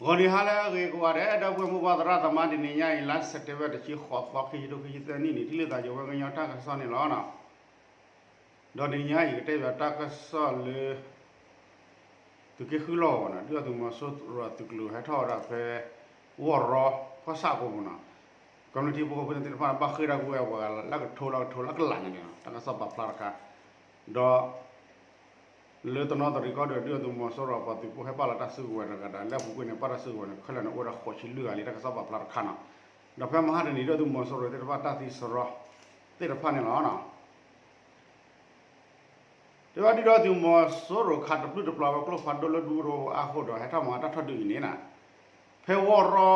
ဂီၤနံၤဟါလၢအဂ့ၤကိးဂၤဒဲး ဒီပုၢ်ဝဲၢ်မိၢ်ပၢ်သရၣ်သမါ တနံၤညါအံၤ လါစဲးပထ့ဘၢၣ် တဆံဃိးသီ ခံဆံဒိၣ်ခံဆံသၢနံၣ်န့ၣ် ထံၣ်လိာ်သးယဝဲကညီတၢ်ကစီၣ်န့ၣ်လီၤ. ဒီးတနံၤညါအံၤကတဲဘၣ်တၢ်ကစီၣ်လၢ သုးက့ဃုလီၢ်ကဝီၤန့ၣ် ဒုၣ်ဒါသုးမီၤစိရိၤအသုးကလၢၤဟဲထီၣ်ဝဲဒၣ်ဖဲ ဝီၢ်ရီကီၢ်ဆၣ်အကိပူၤန့ၣ် ကမျၢၢ်ထံဖိကီၢ်ဖိသ့ၣ်တဖၣ်န့ၣ် ဘၣ်ဃ့ၢ်ထီၣ်ကွံာ်ဝဲပှၤဂၤလၢကထိလၢကထိလၢကလးညါန့ၣ်လီၤ. တၢ်ကစီၣ်ပာ်ဖျါတခါ ဒီး လၢတနီသရံၣ်ကီၢ်ဒီး ဒုၣ်ဒါသုးမီၤစိရိၤအပှၤသုးဖိဟဲပာ်လီၤတၢ်စုကဝဲၤတဂၤဒီး လၢအပူၤကွံာ်န့ၣ် ပာ်တၢ်စုကဝဲၤန့ၣ် ခဲလၢာ်န့ၣ် အိၣ်ဝဲဒၣ်ဃိးဆံလွံၢ်ဂၤလံ တၢ်ကစီၣ်ပာ်ဖျါတခါန့ၣ်လီၤ. ဒီးဖဲမဟါတနံၤ ဒုၣ်ဒါသုးမီၤစိရိၤသ့ၣ်တဖၣ်တၢ်သံစရီသ့ၣ်တဖၣ်န့ၣ်လီၤ. တဲဝဲဒၣ်ဒုၣ်ဒါသုးမီၤစိရိၤခးတပျုၢ်တပျီၤဝဲကျိဖးဒိၣ်လၢဒူသဝီပူၤအါဃိဒီး ဟဲထီၣ်မၤတၢ်ထီၣ်ဒုးအံၤန့ၣ် ဖဲ ဝီၢ်ရီ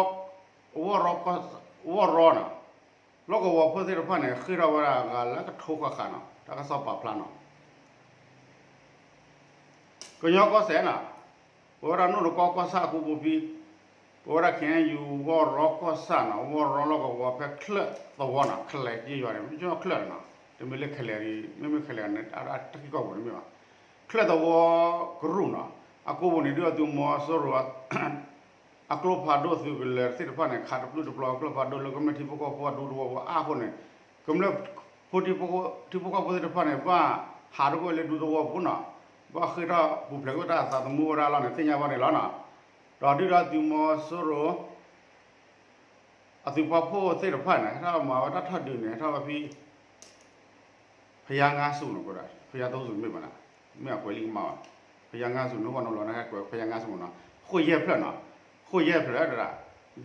ဝီၢ်ရီန့ၣ် လီၢ်ကဝီၤဖိသ့ၣ်တဖၣ်န့ၣ် ဃ့ၢ်ထီၣ်ဝဲဒၣ်ဂၤလၢကထိဃၣ်ဃၣ်န့ၣ်လီၤ. တၢ်ကစီၣ်ပာ်ဖျါန့ၣ်လီၤ. ကညီကီၢ်စဲၣ်န့ၣ်လီၤ. ပဝဲဒၣ်နိၣ်တကီကီၢ်ဆၣ်အကိပူၤဖဲ ပဝဲဒၣ် ခ့ၣ်အဲၣ်ယူၣ် ဝီၢ်ရီကီၢ်ဆၣ်န့ၣ်လီၤ. ဝီၢ်ရီလီၢ်ကဝီၤဖဲချၢၣ်သဝီန့ၣ်လီၤ. ခဲလဲၣ်က့ယွၤန့ၣ် မ့ၢ်ကၠီချၢၣ်န့ၣ်လီၤ. တမ့ၢ်လၢခဲလဲၣ် မ့မ့ၢ်ခဲလဲၣ်န့ၣ် တၢ်ကံၢ်ကီၢ်ပူၤန့ၣ်မ့ၢ်ဘၣ်. ချၢၣ်သဝီကရူၢ်န့ၣ်လီၤ. အကိပူၤန့ၣ် ဒုၣ်ဒါသုးမီၤစိရိၤ အကျိဖးဒိၣ်သုးကလၢၤသ့ၣ်တဖၣ်န့ၣ် ခးတပျုၢ်တပျီၤကျိဖးဒိၣ်လၢကမျၢၢ်ထံဖိကီၢ်ဖိအဒူသဝီပူၤအါဃိန့ၣ်လီၤ. ကမျၢၢ်ဖိထံဖိကီၢ်ဖိသ့ၣ်တဖၣ်န့ၣ် ဘၣ်ဟးထီၣ်ကွံာ်ဝဲလၢဒူသဝီပူၤန့ၣ်လီၤ. ဘၣ်ဃ့ၢ်ထီၣ်ပူၤဖျဲးကွံာ်တၢ်သးသမူဝဲဒၣ်လီၤန့ၣ် သ့ၣ်ညါဘၣ်န့ၣ်လီၤန့ၣ်လီၤ. ဒီးဒုၣ်ဒါသုးမီၤစိရိၤ အသုးပာ်ဖှိၣ်သ့ၣ်တဖၣ်န့ၣ် ဟဲထီၣ်မၤဝဲတၢ်ထီၣ်ဒုးန့ၣ် ဟဲထီၣ်ဝဲဖဲ ဖယါငါစူၤန့ၣ်လီၤ. ဖယါသိစူၤမ့ၢ်ဘၣ်န့ၣ် မ့ၢ်အကွဲးလံမးဘၣ်. ဖယါငါစူၤန့ၣ် ပှၤနီၢ်လီၤန့ၣ် ဟဲကွဲးဖယါငါစူၤန့ၣ်လီၤ. ဃိၣ်ယဲၢ်ဖျၢၣ်န့ၣ်လီၤ. ဃိၣ်ယဲၢ်ဖျၢၣ်ဒၣ်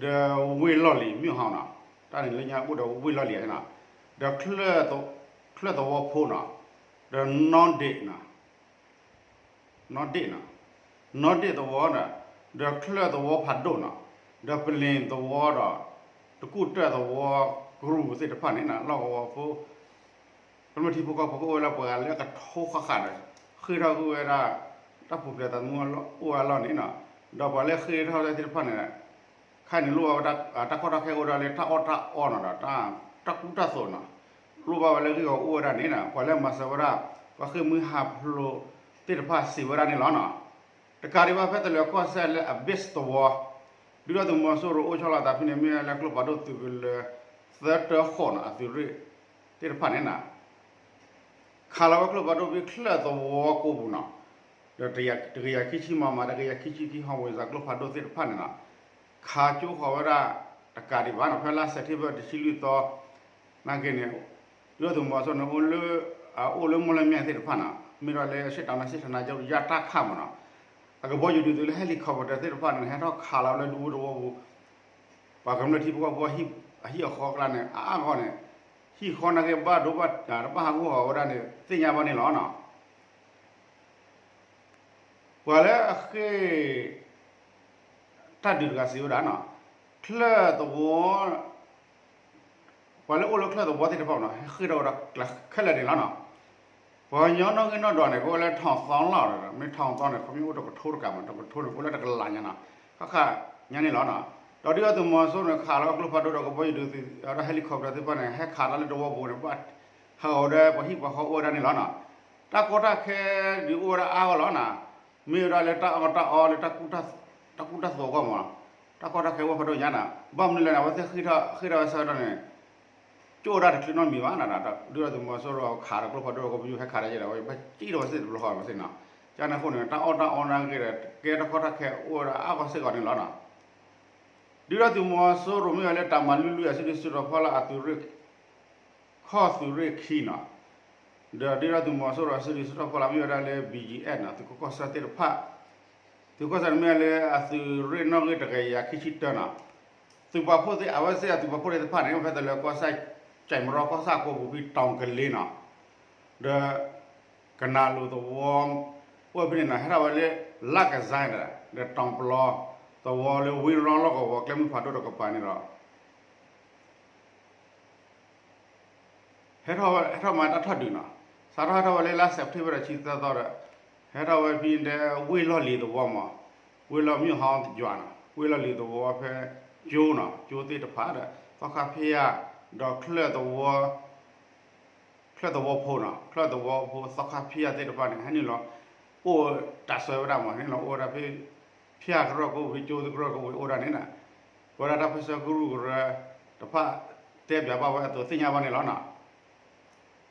ဒီးဝ့ၢ်လီၢ်လံၤမ့ၢ်ဟီန့ၣ်လီၤ. တၢ်န့ၣ်လၢညါအိၣ်ဒီးဝ့ၢ်လီၢ်လံၤန့ၣ်လီၤ. ဒီး ချၢၣ်သဝီဖိန့ၣ်လီၤ. ဒီးနီၣ်ဒ့ၣ်န့ၣ်လီၤ နီၣ်ဒ့ၣ်န့ၣ်လီၤ. နီၣ်ဒ့ၣ်သဝီန့ၣ်လီၤ. ဒီးချၢၣ်သဝီဖးဒိၣ်န့ၣ်လီၤ. ဒီးပလ့ၤသဝီဒီး တကူၣ်တၢၣ်သဝီကရူၢ်သ့ၣ်တဖၣ်န့ၣ်လီၤ. လီၢ်ကဝီၤဖိ ကမျၢၢ်ထံဖိကီၢ်ဖိကအိၣ်ဝဲလၢပှၤဂၤလၢအကထိဃၣ်ဃၣ်ဒီး ဃ့ၢ်ထီၣ်ကွံာ်ဝဲဒၣ် တၢ်ပူၤဖျဲးသးသမူအိၣ်ဝဲလီၢ်န့ၣ်လီၤ. ဒီးပှၤလၢဃ့ၢ်ထီၣ်ဝဲသ့ၣ်တဖၣ်န့ၣ် ခဲအံၤန့ၣ်လိၣ်ဘၣ်ဝဲ တၢ်ကီတၢ်ခဲအိၣ်ဒၣ်လၢတၢ်အီၣ်တၢ်အီန့ၣ်ဒီး တၢ်ကူတၢ်သိးန့ၣ်လီၤ. လိၣ်ဘၣ်ဝဲလၢဂ့ၢ်ဂီၤအိၣ်ဝဲဒၣ်န့ၣ်လီၤ. ပှၤလၢမၤစၢၤဝဲဒၣ် ပှၤဃ့ၢ်မှံဟးဖျိးသ့ၣ်တဖၣ်စံးဝဲဒၣ်န့ၣ်လီၤ. တကးဒံးဘၣ် ဖဲတလၢၤကီၢ်စဲၣ်လၢ Abase သဝီ ဒုၣ်ဒါသုးမီၤစိရိၤအိၣ်ဆီလီၤသးဖဲန့ၣ် မ့ၢ်ဝဲလၢကျိဖးဒိၣ်သုးကလၢၤ သၢတၢဃိးန့ၣ်လီၤ အသုးရ့ၣ်သ့ၣ်တဖၣ်န့ၣ်လီၤ. ခးလီၤဝဲကျိဖးဒိၣ်ဖဲချၢၣ်သဝီကိပူၤန့ၣ်လီၤ. ဒီးတကယၤခံဆံ မမ တကယၤခံဆံခံ ဟီၣ်ဝ့ၤစၢၤကျိဖးဒိၣ်သ့ၣ်တဖၣ်န့ၣ်လီၤ. ခးကၠိဃီၤဝဲဒၣ်တကးဒံးဘၣ်န့ၣ်လီၤ. ဖဲလါစဲးပထ့ဘၢၣ် တဆံလွံၢ်သီ နာ်က့န့ၣ် ဒုၣ်ဒါသုးမီၤစိရိၤန့ၣ် အိၣ်လၢ အအိၣ်လၢမိၢ်လၢမဲာ်သ့ၣ်တဖၣ်န့ၣ်လီၤ. မ့ၢ်ဒီးလၢ အရှေ့တောင်တိုင်းစစ်ဌာနချုပ် ယတခ မ့ၢ်န့ၣ်လီၤ. အကဘီယူၤဒုးသုးလၢ helicopter သ့ၣ်တဖၣ်န့ၣ် ဟဲထီၣ်ခးလီၤလၢဒူသဝီပူၤ ပှၤကမျၢၢ်ထံဖိကီၢ်ဖိအဟံၣ်အဃီအကျါန့ၣ် အါအါဂီၢ်ဂီၢ်န့ၣ် ဟံၣ်ဃီနာ်က့ဘၣ်ဒိဘၣ်တၢ် တဘၣ်ဟးဂီၢ်ဟးဂီၤဝဲဒၣ်န့ၣ် သ့ၣ်ညါဘၣ်န့ၣ်လီၤန့ၣ်လီၤ. ပှၤလၢအဃ့ၢ်တၢ်ဒုးတဂၤစံးဝဲဒၣ်န့ၣ်လီၤ. ချၢၣ်သဝီ ပှၤလၢအိၣ်လၢချၢၣ်သဝီသ့ၣ်တဖၣ်န့ၣ်လီၤ ဟဲဃ့ၢ်ထီၣ်ဝဲဒၣ်ခဲလၢာ်န့ၣ်လီၤန့ၣ်လီၤ. ပှၤကညီနီၣ်ဂံၢ်နီၣ်ဒွးန့ၣ် ကအိၣ်ဝဲလၢ ထောင်သောင်း လီၤ. မ့ၢ် ထောင်သောင်း န့ၣ် ခီဖျိအိၣ်တကထိတကးမး တကထိန့ၣ် ကအိၣ်လၢတကလးညါန့ၣ်လီၤ. ဃၣ်ဃၣ်ညါန့ၣ်လီၤန့ၣ်လီၤ. ဒီးဒုၣ်ဒါသုးမီၤစိရိၤန့ၣ် ခးလီၤကျိဖးဒိၣ်ဒီးကဘီယူၤဒုးသုး ဒီး helicopter သ့ၣ်တဖၣ်န့ၣ် ဟဲခးတၢ်လၢသဝီပူၤန့ၣ် ဘၣ်ဟးဂီၤဒီးပှၤဟံၣ်ပှၤဃီအိၣ်ဝဲဒၣ်န့ၣ်လီၤန့ၣ်လီၤ. တၢ်ကီတၢ်ခဲဒုးအိၣ်ဝဲဒၣ်အါဂီၢ်လီၤန့ၣ်လီၤ. မ့ၢ်ဝဲဒၣ်လၢတၢ်အီၣ်တၢ်အီလၢ တၢ်ကူတၢ်သိးအဂီၢ်မး တၢ်ကီတၢ်ခဲအိၣ်ဖးဒိၣ်ညါန့ၣ်လီၤ. ဘၣ်မနုၤလဲၣ်န့ၣ် အဝဲသ့ၣ်ဃ့ၢ်ထီၣ်ဃ့ၢ်ထီၣ်ဝဲဆၢကတီၢ်န့ၣ် ကၠိၣ်ဝဲဒၣ်တချုးနီတမံၤဘၣ်န့ၣ်လီၤ. ဒုၣ်ဒါသုးမီၤစိရိၤခးဒီးကျိဖးဒိၣ်ဒီးကဘီယူၤဟဲခးတၢ်ယဲဒီး ဝဲဘၣ်စံၣ်ထီၣ်ဝဲသ့ၣ်တဘျီဃီမးသ့ၣ်န့ၣ်လီၤ. ကန့ၣ်အဃိန့ၣ် တၢ်အီၣ်တၢ်အီနာ်က့ဒီး ကဲတၢ်ကီတၢ်ခဲအိၣ်ဝဲဒၣ်အါဂီၢ်စ့ၢ်ကီးန့ၣ်လီၤန့ၣ်လီၤ. ဒုၣ်ဒါသုးမီၤစိရိၤမ့ၢ်ဝဲလၢတၢ်မၤလုၢ်လုၢ်အစုဒုးစုတီၤဖီလာ်အသုးရ့ၣ် ခီၣ်သုးရ့ၣ်ခံန့ၣ်လီၤ. ဒီးဒုၣ်ဒါသုးမီၤစိရိၤအစုဒုးစုတီၤဖီလာ်မ့ၢ်ဝဲဒၣ်လၢ ဘီၣ်ယံၣ်အဲၣ် န့ၣ်လီၤ. သုးခိၣ်ကီၢ်ဆၢန့ၣ်မ့ၢ်ဝဲလၢအသုးရ့ၣ်နီၣ်ဂံၢ်တကယၤခံဆံတၢန့ၣ်လီၤ. သုးပာ်ဖှိၣ်သ့ၣ် အဝဲသ့ၣ်အသုးပာ်ဖှိၣ်သ့ၣ်တဖၣ်န့ၣ် အိၣ်ဖဲတလၢၤကီၢ်စဲၣ် ကၠဲးမရီကီၢ်ဆၣ်ကိပူၤဖဲတီၤကလ့န့ၣ်လီၤ. ဒီး ကနၤလူၤသဝီ အိၣ်ဖဲန့ၣ်န့ၣ်လီၤ. ဟဲထီၣ်ဝဲလၢ လၢကစါဒီး ဒီးတီၤပျီသဝီလၢဝ့ၢ်ရီလီၢ်ကဝီၤကျဲမုၢ်ဖးဒိၣ်တကပၤန့ၣ်ဒီး ဟဲထီၣ်ဝဲ ဟဲထီၣ်မၤတၢ်ထီၣ်ဒုးန့ၣ်လီၤ. စးထီၣ်ဟဲထီၣ်ဝဲလၢလါစဲးပထ့ဘၢၣ်တဆံသၢသီဒီး ဟဲထီၣ်ဝဲဖဲဒဲဝ့ၢ်လီၢ်လံၤသဝီမး ဝ့ၢ်လီၢ်မုၢ်ဟီယွၤန့ၣ်လီၤ. ဝ့ၢ်လီၢ်လံၤသဝီဖဲကၠိန့ၣ်လီၤ. ကၠိသ့ၣ်တဖၣ်ဒီး သီခါဖ့ယၢ် ဒီးချၢၣ်သဝီ ချၢၣ်သဝီဖိန့ၣ်လီၤ. ချၢၣ်သဝီဖိသီခါဖ့ယၢ်သ့ၣ်တဖၣ်န့ၣ် ဟဲနုာ်လီၤ အိၣ်တၢ်ဆၢဝဲဒၣ်မး ဟဲနုာ်လီၤအိၣ်ဝဲဒၣ်ဖဲ ဖၠၣ်ကရၢၢ်ကိးဝ့ၢ် ကၠိသကရၢၢ်ကိးဝ့ၢ်အိၣ်ဒၣ်န့ၣ် ပဝဲဒၣ်တၢ်ပၢၢ်ဆၢကရူၢ်ကရၢတဖၣ် တဲပၠးဘၣ်ဝဲအသိးသ့ၣ်ညါဘၣ်န့ၣ်လီၤနီၤ.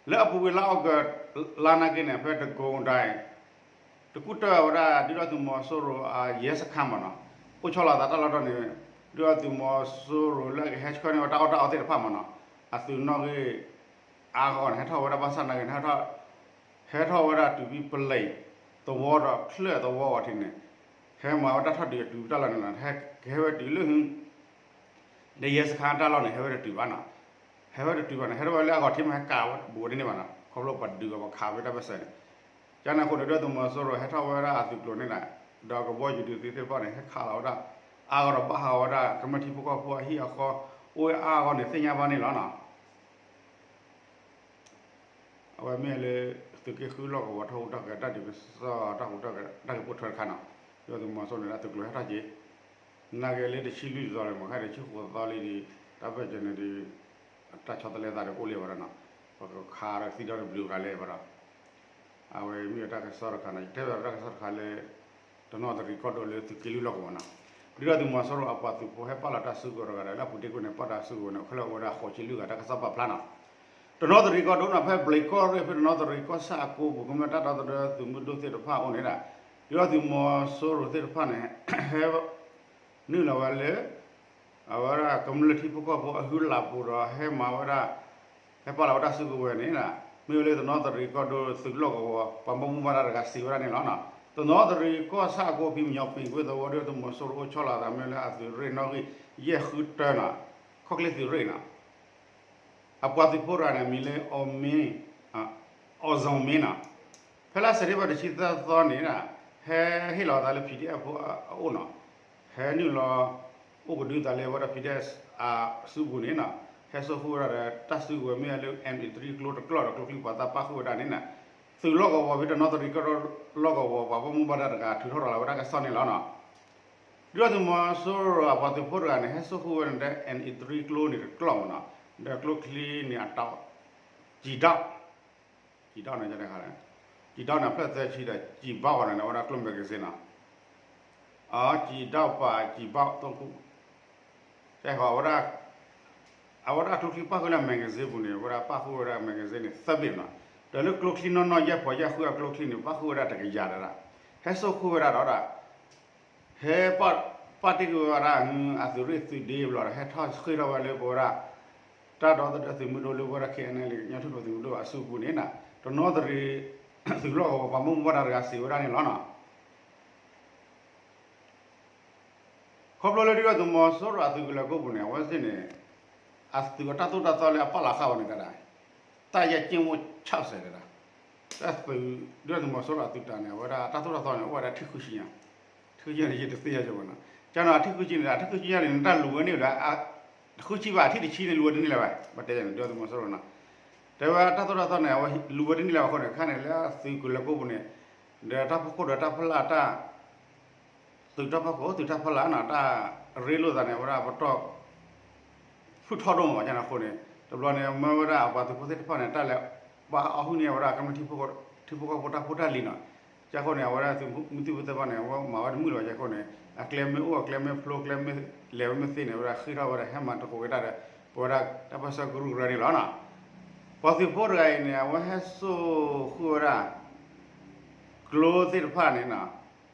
လၢအပူၤကွံာ်လါအီကူးလါနာ်က့န့ၣ် ဖဲတကိၤဒဲး တကူၣ်တၢၢ်ဝဲဒၣ် ဒုၣ်ဒါသုးမီၤစိရိၤအရဲစခန်းမ့ၢ်နီၤ, အိၣ်ဆီလီၤအသးတၢ်လီၢ်တတီၤန့ၣ် ဒုၣ်ဒါသုးမီၤစိရိၤလၢအကဟဲဆှၢန့ၢ်ဝဲတၢ်အီၣ်တၢ်အီသ့ၣ်တဖၣ်မ့ၢ်နီၤ, အသုးနီၣ်ဂံၢ်အါဂီၢ်န့ၣ် ဟဲထီၣ်ဝဲဒၣ်ဘၣ်ဆၣ်နာ်က့န့ၣ် ဟဲထီၣ်ဝဲဒၣ်တုၤဖဲပလဲၤသဝီဒီးချၢၣ်သဝီအီၤထံးန့ၣ် ဟဲမၤဝဲတၢ်ထီၣ်ဒုးအတုၤတၢ်လီၢ်န့ၣ်လီၤ. ကဟဲဝဲတုၤလၢ ဒီးရဲစခန်းတၢ်လီၢ်န့ၣ် ဟဲဝဲတတုၤဘၣ်နီၤ, ဟဲဝဲတတုၤဘၣ်န့ၣ် ဟဲထီၣ်ဝဲလၢအဂီၢ်ထံးမ့ၢ်ဟဲကးဝဲဘူးဝဲဒ်န့ၣ်ဘၣ်နီၤ, ခီဖျိပှၤဒုးအီၤပခးဝဲတၢ်ပၢၢ်ဆၢန့ၣ်, ကန့ၣ်အဃိန့ၣ် ဒုၣ်ဒါသုးမီၤစိရိၤဟဲထီၣ်ဝဲဒၣ်အသုးကျိၤန့ၣ်ဒီး ကဘီယူၤဒုးသုးသ့ၣ်တဖၣ်န့ၣ် ဟဲခးလီၤဝဲဒၣ် အါဂီၢ်ဒီးဘၣ်ဟးဂီၤဝဲဒၣ် ကမျၢၢ်ထံဖိကီၢ်ဖိအဟံၣ်အဃီ အိၣ်ဝဲအါဂီၢ်န့ၣ်သ့ၣ်ညါဘၣ်န့ၣ်လီၤနီၤ. အဝဲမ့ၢ်လၢ သုးက့ဃုလီၢ်ကဝီၤထီၣ်ဟူးထီၣ်ကဲၤ တၢ်ဒုးကစီၣ်တၢ်ဟူးထီၣ်ကဲၤ တၢ်ဂ့ၢ်ပိာ်ထွဲတခါနီၤ, ဒုၣ်ဒါသုးမီၤစိရိၤန့ၣ် အသုးကျိၤဟဲထီၣ်က့ၤ နာ်က့လၢတဆံလွံၢ်သီလံ မ့ၢ်ခါန့ၣ် ဆံဃိးသီလံဒီး တၢ်ပၢၢ်ဆၢန့ၣ်ဒီး တၢ်ဆီတလဲသးဒီးကအိၣ်လံဘၣ်ဒီးနီၤ, ပကခးဒီးသံဒီးတဘျုးဂၤလဲၣ်ဘၣ်ဒီး အဝဲမ့ၢ်ဝဲတၢ်ကစီၣ်တခါနီၤ, ယတဲဘၣ်တၢ်ကစီၣ်တခါလၢ တနီသရံၣ်ကီၢ်ဒိၣ်လၢသုးက့လွံၢ်လီၢ်ကဝီၤနီၤ, ဒုၣ်ဒါသုးမီၤစိရိၤအပှၤသုးဖိဟဲပာ်လီၤတၢ်စုကဝဲၤတဂၤဒီး လၢအပူၤတ့ၢ်ကွံာ်န့ၣ် ပာ်တၢ်စုကဝဲၤန့ၣ် ခဲလၢာ်အိၣ်ဝဲဒၣ်ဃိးဆံလွံၢ်ဂၤ တၢ်ကစီၣ်ပာ်ဖျါနီၤ. တနီသရံၣ်ကီၢ်ဒိၣ်နီၤ ဖဲဘျံးကီၢ်ရ့ၣ် ဖဲတနီသရံၣ်ကီၢ်ဆၣ်အကိပူၤ ကမျၢၢ်တၢ်ဒီသဒၢသုးမုၢ်ဒိၣ်သ့ၣ်တဖၣ်အိၣ်န့ၣ်ဒီး ဒုၣ်ဒါသုးမီၤစိရိၤသ့ၣ်တဖၣ်န့ၣ် ဟဲ နုာ်လီၤဝဲလၢ အဝဲဒၣ်ကမျၢၢ်ထံဖိကီၢ်ဖိအဟုလၢ်ပူၤဒီးဟဲမၤဝဲဒၣ် ဟဲပာ်လီၤဝဲတၢ်စုကဝဲၤန့ၣ် မ့ၢ်ဝဲလၢတနီသရံၣ်ကီၢ်ဒိၣ်သုးလီၢ်ကဝီၤ ပှၤဘၣ်မူဘၣ်ဒါတဂၤစံးဝဲဒၣ်န့ၣ်လီၤ. တနီသရံၣ်ကီၢ်ဆၣ်အကိ ဖံးမညီပ့ၤကွ့ၢ်သဝီ ဒုၣ်ဒါသုးမီၤစိရိၤအိၣ်ဆီလီၤအသးမ့ၢ်လၢအသုးရ့ၣ်နီၣ်ဂံၢ်ယဲၢ်ဃုတၢနီၤ, ခီၣ်ချ့သုးရ့ၣ်နီၤ အပှၤသုးဖိတဂၤန့ၣ် မံၤလၢ အီၣ်မ့ အီၣ်စီၣ်မ့နီၤ, ဖဲလါစဲးပထ့ဘၢၣ်တဆံသၢသီန့ၣ် ဟဲဟ့ၣ်လီၤအသးလၢ PDF ဖိအအိၣ်နီၤ, ဟဲနုာ်လီၤ အိၣ်ကဒုသးလၢဝဲဒၣ် PDF အစုပူၤန့ၣ်နီၤ, ဟဲစိာ်ဃုာ်ဝဲဒၣ်ဒီးတၢ်စုကဝဲၤမ့ၢ်လၢ M eighty-three ကျိတကျီၢ်ဒီးကျိချံမျိာ်သၣ်ပာ်ဃုာ်ဝဲဒၣ်န့ၣ် သုးလီၢ်ကဝီၤဖဲတနီသရံၣ်ကီၢ်ဒိၣ်လီၢ်ကဝီၤ ပှၤဘၣ်မူဘၣ်ဒါတဂၤ ထုးထီၣ်ရၤလီၤဝဲဒၣ်တၢ်ကစီၣ်န့ၣ်လီၤနီၤ. ဒုၣ်ဒါသုးမီၤစိရိၤအပှၤသုးဖိတဂၤန့ၣ် ဟဲစိာ်ဃုာ်ဝဲဒၣ်ဒီး M eighty-three ကျိန့ၣ်တကျီၢ်မ့ၢ်နီၤ, ဒီးကျိချံန့ၣ်အတီၤ ကၠံၣ်ဒီး ကၠံၣ်ဒီးန့ၣ် ကၠံၣ်ဒီးန့ၣ် ဖျၢၣ်သၢဆံဒီး ကၠံၣ်ဘီန့ၣ် အဝဲဒၣ်ကျိ magazine နီၤ, အကၠံၣ်ဒီးပာ်ကၠံၣ်ဘီ သိၣ်ခိၣ် တဲဃီၤ အဝဲဒၣ်ကျိချံပာ်ဃုာ်လၢ magazine ပူၤန့ၣ် အဝဲဒၣ်ပာ်ဃုာ်ဝဲဒၣ် magazine န့ၣ် သၢဘ့ၣ်နီၤ, ဒီးလၢကျိချံနီၢ်နီၢ်ယဲၢ်ဖီၣ်ယဲၢ်ဃုအကျိချံန့ၣ် ပာ်ဃုာ်ဝဲဒၣ်တကယၤဒၣ်, ဟဲစိာ်ဃုာ်ဝဲဒၣ်ဒီး ဟဲပာ်တ့ၢ်ကွံာ်ဝဲဒၣ် အသုးရ့ၣ်သုးဒ့ဘျီဒီး ဟဲထီၣ်ဃ့ၢ်ထီၣ်ဝဲလၢပဝဲဒၣ် တၢ်ဒီသဒၢသုးမုၢ်ဒိၣ်လၢပဝဲဒၣ် KNLA ကညီထူၣ်ဖျဲးသုးမုၢ်ဒိၣ်အစုပူၤန့ၣ် တနီသရံၣ် သုးလီၢ်ကဝီၤပှၤဘၣ်မူဘၣ်ဒါတဂၤစံးဝဲဒၣ်န့ၣ်လီၤနီၤ. ခီဖျိလၢဒုၣ်ဒါသုးမီၤစိရိၤအသုးကလၢၤကိပူၤန့ၣ် အဝဲသ့ၣ်န့ၣ် အသုးအတၢ်သိၣ်တၢ်သီလၢအပာ်လီၤဃာ်ဝဲန့ၣ်တဒၣ် တၢ်ယဲၢ်ကၠ့ၣ်ဝိၣ်ဆၣ်စဲးတဒၣ်, တၢ်သုး ဒုၣ်ဒါသုးမီၤစိရိၤအသုးတၢ်န့ၣ် အဝဲဒၣ်တၢ်သိၣ်တၢ်သီန့ၣ် အိၣ်ဝဲဒၣ်ထံၣ်ဃုဆံညါ, ထံၣ်ဃုဆံညါန့ၣ် ယတသ့ၣ်ညါက့ၤဘၣ်နီၤ, ကန့ၣ်အထံၣ်ဃုဆံန့ၣ် အထံၣ်ဃုဆံညါန့ၣ် နတၢ်လူၤဝဲန့ၣ်ဒီး တဃုဆံဘၣ် အထံၣ်တဆံန့ၣ် လူၤဝဲတန့ၢ်လၢၤဘၣ်, ပတဲန့ၣ် ဒုၣ်ဒါသုးမီၤစိရိၤနီၤ, တဲဝဲတၢ်သိၣ်တၢ်သီန့ၣ် အဝဲလူၤဝဲတန့ၢ်လၢၤဘၣ်အဃိန့ၣ် ခဲန့ၣ်လၢအသုးကလၢၤကိပူၤန့ၣ် ဒီးတၢ်ဖီခိၣ်ဒီးတၢ်ဖီလာ်တၢ် သုးတၢ်ဖီခိၣ် သုးတၢ်ဖီလာ်နီၤ တၢ်ရ့လိာ်သးန့ၣ် အဝဲဒၣ်ပတီၢ် ဖုၣ်ထီၣ်ဒိၣ်မး ကန့ၣ်အဃိန့ၣ် တဘျီန့ၣ် မၢဝဲဒၣ်အပှၤသုးဖိသ့ၣ်တဖၣ်န့ၣ် တၢ်လဲၤ ဘၣ်အီၣ်ဟုၣ်န့ၢ်ဝဲဒၣ်ကမျၢၢ်ထံဖိကီၢ်ဖိတၢ်ဖိတၢ်လံၤနီၤ, ကန့ၣ်အဃိန့ၣ် အဝဲဒၣ်သုးမုၢ်သံၣ်ဘိသ့ၣ်တဖၣ်န့ၣ် အဝဲမၤဝဲတမုာ်လၢၤဘၣ် ကန့ၣ်အဃိန့ၣ် အကျဲမ့ၢ်အိၣ်အကျဲမ့ၢ်ဖျိကျဲမ့ၢ်လဲၤဝဲမ့ၢ်သ့န့ၣ် အဝဲဒၣ်ဃ့ထီၣ်ဝဲဒၣ် ဟဲမၤတကိးက့ၤတၢ်ဒီး ပဝဲဒၣ်တၢ်ပၢၢ်ဆၢကရူၢ်ကရၢန့ၣ်လီၤနီၤ, ပှၤသုးဖိတဂၤအံၤန့ၣ် အဝဲဟဲစိာ်ဃုာ်ဝဲဒၣ် ကျိသ့ၣ်တဖၣ်န့ၣ်နီၤ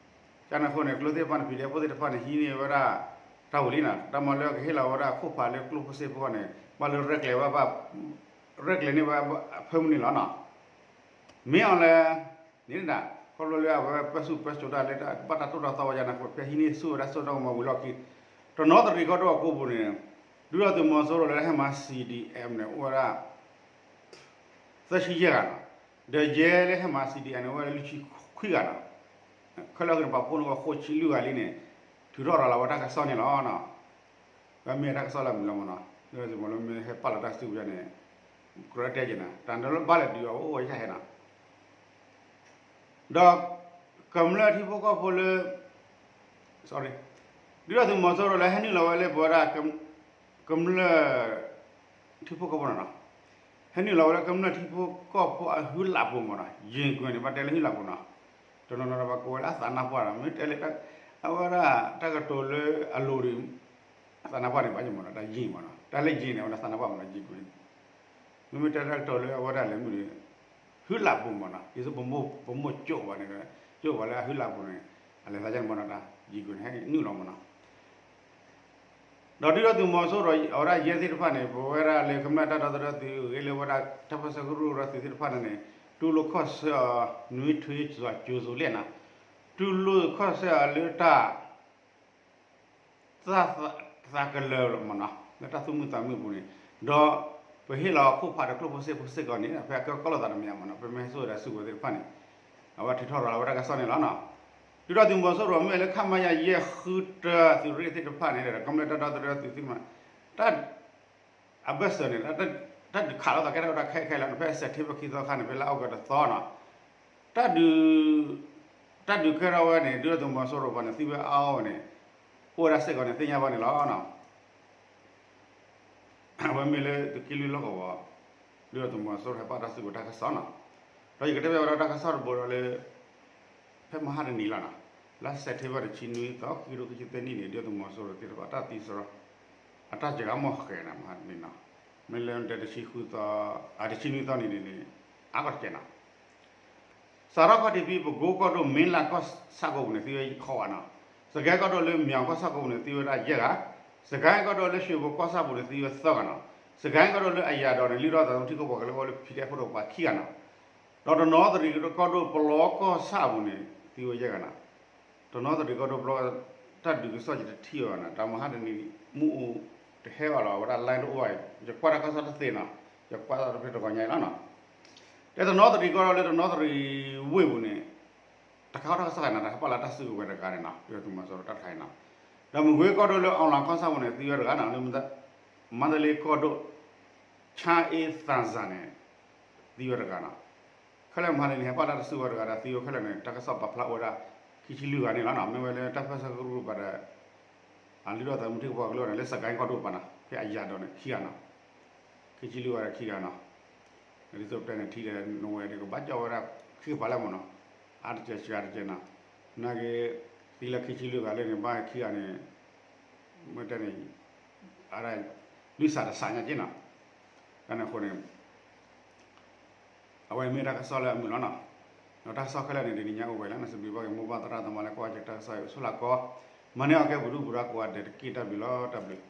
ကန့ၣ်အဃိန့ၣ် ကျိသ့ၣ်တဖၣ်န့ၣ် PDF ဖိသ့ၣ်တဖၣ်န့ၣ် ဟံးန့ၢ်ဝဲဒၣ် တၢ်ဝံၤလံနီၤ တၢ်မၤလၢကဟ့ၣ်လီၤဝဲဒၣ်ခိၣ်ဖးလၢကျိဖိစ့ဖိန့ၣ် ဘၣ်လၢရဲၣ်ကျဲၤဝဲဘၣ် ရဲၣ်ကျဲၤန့ၢ်ဝဲအဖၢမုၢ်န့ၣ်လီၤနီၤ, မ့ၢ်အီၤလဲၣ်န့ၣ်ဒၣ် ခီဖျိလၢအဝဲပၢဆူၣ်ပၢစိးတၢ်လၢတၢ်ဘၣ်တၢ်သိၣ်တၢ်သီဝဲယါန့ၣ်အဃိ ဖဲဟံးန့ၢ်ဆူၣ်ဝဲဒၣ်စိၣ်ဒီးကမီၤဝံၤလီၢ်ခံ တနီသရံၣ်ကီၢ်ဒိၣ်အကိပူၤန့ၣ် ဒုၣ်ဒါသုးမီၤစိရိၤလၢဟဲမၤ C D M န့ၣ် အိၣ်ဝဲဒၣ် သၢဆံယဲၢ်ဂၤနီၤ, ဒီးယဲလၢဟဲမၤ C D M န့ၣ် အိၣ်ဝဲဒၣ်လွံၢ်ဆံခွံဂၤနီၤ, ခဲလၢာ်အဃိန့ၣ် ပာ်ဖှိၣ်န့ၢ်ဝဲဃိးဆံလွံၢ်ဂၤလံန့ၣ် ထုးထီၣ်ရၤလီၤဝဲတၢ်ကစီၣ်န့ၣ်လီၤနီၤ, ဝဲမ့ၢ်တၢ်ကစီၣ်လၢမုၢ်လီၤမးနီၤ, ဒုၣ်ဒါသုးမီၤစိရိၤလၢမ့ၢ်ဟဲပာ်လီၤတၢ်စုကဝဲၤန့ၣ် ကြၢးတဲက့ၤနီၤ တၢ်လၢဘၣ်လဲၤဒုးအီၤအိၣ်ဝဲယဟဲနီၤ ဒီးကမျၢၢ်ထံဖိကီၢ်ဖိလၢ ဒုၣ်ဒါသုးမီၤစိရိၤလၢဟဲနုာ်လီၤဝဲလၢပဝဲဒၣ် ကမျၢၢ် ထံဖိကီၢ်ဖိနီၤနီၤ, ဟဲနုာ်လီၤဝဲလၢကမျၢၢ်ထံဖိကီၢ်ဖိအဟုလၢ်ပူၤမးနီၤ, ယ့ၣ်ကွဲၤန့ၣ် ဘၣ်တဲလၢဟုလၢ်ပူၤနီၤ, တနီၤနီၤဒီးပှၤကိးဝဲလၢအသးနါပှၢ်ဒီး မ့ၢ်တဲလၢတၢ် အဝဲဒၣ်တၢ်ကတိၤလၢအလိၤဒီး သးနါပှၢ်န့ၣ် ဘၣ်ယမ့ၢ်နီၤ တၢ်ယံာ်မ့ၢ်နီၤ တၢ်လၢယံာ်န့ၣ် အဝဲဒၣ်သးနါပှၢ်မ့ၢ်နီၤ ယံာ်ကွံာ် မ့မ့ၢ်တဲတၢ်ကတိၤလၢအဝဲဒၣ်လဲၤမုၢ်ဒီး ဟုလၢ်ပူၤမ့ၢ်နီၤ ဒ်သိးပမိၢ်ကၠိၣ်ဘၣ်န့ၣ် ကၠိၣ်ဘၣ်လၢအဟုလၢ်ပူၤန့ၣ် အလဲၤသးယဲၢ်န့ၣ်မ့ၢ်နီၤ တၢ်ယံာ်ကွံာ်န့ၣ် ဟဲနုာ်လီၤမ့ၢ်နီၤ ဒီးဒုၣ်ဒါသုးမီၤစိရိၤ အဝဲဒၣ်ယဲၢ်သ့ၣ်တဖၣ်န့ၣ် ပဝဲဒၣ်လၢကမျၢၢ်တၢ်ဒီသဒၢသုး ဂ့ၤလၢဝဲဒၣ်တၢ်ပၢဆှၢကရူၢ်ကရၢသုးသ့ၣ်တဖၣ်န့ၣ်န့ၣ် တူၢ်လိာ်ခီၣ်ဆၢအီၤ နွံထွေစွာကြိုဆိုလ့ၣ်နီၤ တူၢ်လိာ်ခီၣ်ဆၢအီၤလၢတၢ် သးကလၢၤလီၤမ့ၢ်နီၤ လၢတၢ်သူၣ်မုာ်သးမုာ်အပူၤန့ၣ် ဒီးပဟ့ၣ်လီၤခိၣ်ဖးဒီးကျိၣ်ဖိစ့ဖိစ့ၢ်ကီးန့ၣ် ဖဲအကဲကီၢ်လိာ်သးတမံၤမ့ၢ်နီၤ ပမ့ၢ်ဟဲစိာ်ဒီးစုကဝဲၤသ့ၣ်တဖၣ်န့ၣ် အဝဲထုးထီၣ်ရၤလီၤဝဲတၢ်ကစီၣ်န့ၣ်လီၤနီၤ. ဒုၣ်ဒါသုးမီၤစိရိၤမ့ၢ်လၢ ခမရ ယဲၢ်ဃုတၢ သုးရ့ၣ်သ့ၣ်တဖၣ်န့ၣ်ဒီး ကမျၢၢ်တၢ်ဒီသဒၢသုးသ့ၣ်မး တၢ် အဘၢၣ်စၢၤန့ၣ် တၢ်ဒုးခးလိာ်သးကဲထီၣ်ဝဲဒၣ်ခဲအံၤခဲအံၤလီၤန့ၣ် ဖဲစဲးပထ့ဘၢၣ်ခံသီခါန့ၣ် ဖဲလါအီကူးတသီနီၤ တၢ်ဒုး တၢ်ဒုးကဲထီၣ်ဝဲန့ၣ် ဒုၣ်ဒါသုးမီၤစိရိၤပှၤန့ၣ် သံဝဲအါအါဝဲန့ၣ် အိၣ်ဝဲဒၣ်စ့ၢ်ကီးန့ၣ် သ့ၣ်ညါဘၣ်န့ၣ်လီၤနီၤ. အဝဲမ့ၢ်လၢသုးက့လွံၢ်လီၢ်ကဝီၤ ဒုၣ်ဒါသုးမီၤစိရိၤဟဲပာ်တၢ်စုကဝဲၤတၢ်ကစီၣ်နီၤ. ဒီးယကတဲဘၣ်ဝဲဒၣ်တၢ်ကစီၣ်တဘိဒီးလၢ ဖဲမဟါတနံၤလီၤနီၤ လါစဲးပထ့ဘၢၣ်တဆံနွံသီ ခံကထိခံဆံသၢနံၣ်န့ၣ် ဒုၣ်ဒါသုးမီၤစိရိၤသ့ၣ်တဖၣ်တၢ်သံစရီ အတၢ်စှၤမီၢ်ဃဲၤနီၤ မဟါတနံၤနီၤ မ့ၢ်လၢတဲတဆံဃုသီ အတဆံနွံသီန့ၣ်န့ၣ် အါကီၢ်တကဲနီၤ စးထီၣ်ခီၣ်ထံးဖဲ ပကိကီၢ်ဒိၣ် မ့လးကီၢ်ဆၣ်ကိးပူၤန့ၣ် သံဝဲဃိးဂၤနီၤ. စကဲကီၢ်ဒိၣ်လၢမၠီၤကီၢ်ဆၣ်ကိးပူၤန့ၣ် သံဝဲဒၣ်ယဲၢ်ဂၤ. စကဲကီၢ်ဒိၣ်လၢရွှ့ၣ်ဘိကီၢ်ဆၣ်ပူၤန့ၣ် သံဝဲသၢဂၤနီၤ. စကဲကီၢ်ဒိၣ်လၢအယၤဒီးန့ၣ် လုၢ်ထီၣ်သးသမူထံကီၢ်ပှၤကလုာ်အိၣ်လၢ PDF ဖိတကပၤခံဂၤနီၤ. ဒီးတနီသရံၣ်ကီၢ်ဒိၣ်ပလီကီၢ်ဆၣ်ပူၤန့ၣ် သံဝဲယဲၢ်ဂၤနီၤ. တနီသရံၣ်ကီၢ်ဒိၣ်ပလီ တၢ်ဒုးကစီၣ်ယတထံၣ်အီၤဘၣ်နီၤ တၢ်မဟါတနံၤ မ့ၣ်အူတဟဲဘၣ်လီၤ အဝဲဒၣ် line တအိၣ်ဘၣ် ယကွၢ်တၢ်ကစီၣ်တသ့နီၤ ယကွၢ်တၢ်တဖျၢၣ်တဂီၤညါအံၤလီၤနီၤ. တဲတနီသရံၣ်ကီၢ်ဒိၣ်လၢတနီသရံၣ်ဝ့ၢ်ပူၤန့ၣ် တခါဃီတၢ်ကစီၣ်ဂၤနီၤ တဟဲပာ်လၢတၢ်စုကဝဲၤတဂၤန့ၣ်နီၤ ဒုၣ်ဒါသုးမီၤစိရိၤတၢ်တခါအံၤနီၤ. ဒီးမကွ့ကီၢ်ဒိၣ်လၢအီလၣ်ကီၢ်ဆၣ်ပူၤန့ၣ် သံဝဲတဂၤနီၤ လၢ မန္တလေးကီၢ်ဒိၣ် ချမ်းအေးသန့်ဇာန်န့ၣ် သံဝဲတဂၤနီၤ. ခဲလၢာ်မဟါတနံၤန့ၣ် ဟဲပာ်တၢ်တစုကဝဲၤတဂၤဒီး သံဝဲခဲလၢာ်န့ၣ် တၢ်ကစီၣ်ပာ်ဖျါအိၣ်ဝဲဒၣ် ခံဆံလွံၢ်ဂၤန့ၣ်လီၤနီၤ. မ့ၢ်ဝဲလၢတၢ်ပၢဆှၢကရူၢ်ပၤဒီး အလုၢ်ထီၣ်သးသမူထံကီၢ်ပှၤကလုာ်န့ၣ် လၢစကဲကီၢ်ဒိၣ်ပၤနီၤ ဖဲအယၤဒီးန့ၣ် ခံဂၤနီၤ. ခံဆံလွံၢ်ဂၤဒီးခံဂၤနီၤ. ဒ်သိးပတဲန့ၣ် ထံဒီးနဝဲဒီးကဘၣ်ကၠီဝဲဒၣ်ခံကပၤလၢမ့ၢ်နီၤ. အါတကဲးစှၤတကဲးနီၤ. နာ်က့ သံလၢခံဆံလွံၢ်ဂၤလၢန့ၣ် ဘၣ်ခံဂၤန့ၣ် မ့ၢ်တဲန့ၣ် အါဒၣ် လွံၢ်စးတစးညါက့နီၤ. တၢ်န့ၣ်အဃိန့ၣ် အဝဲမ့ၢ်တၢ်ကစီၣ်လၢအမုာ်လီၤနီၤ. ဒီးတၢ်ကစီၣ်ခဲလၢာ်န့ၣ် တနံၤညါအိၣ်ဝဲလီၤ. နစံးဘျုးဘၣ်က့ၤမိၢ်ပၢ်သရၣ်သမါလၢကွၢ်က့ၤတၢ်ကစီၣ်အံၤ အိၣ်ဆူၣ်လၢကီး မၤန့ၢ်အီၣ်ကဲပူၤဒူပူၤဒီးကိးဂၤဒဲးတက့ၢ်. တၢ်ဘျုးလီၤ တၢ်ဘျုး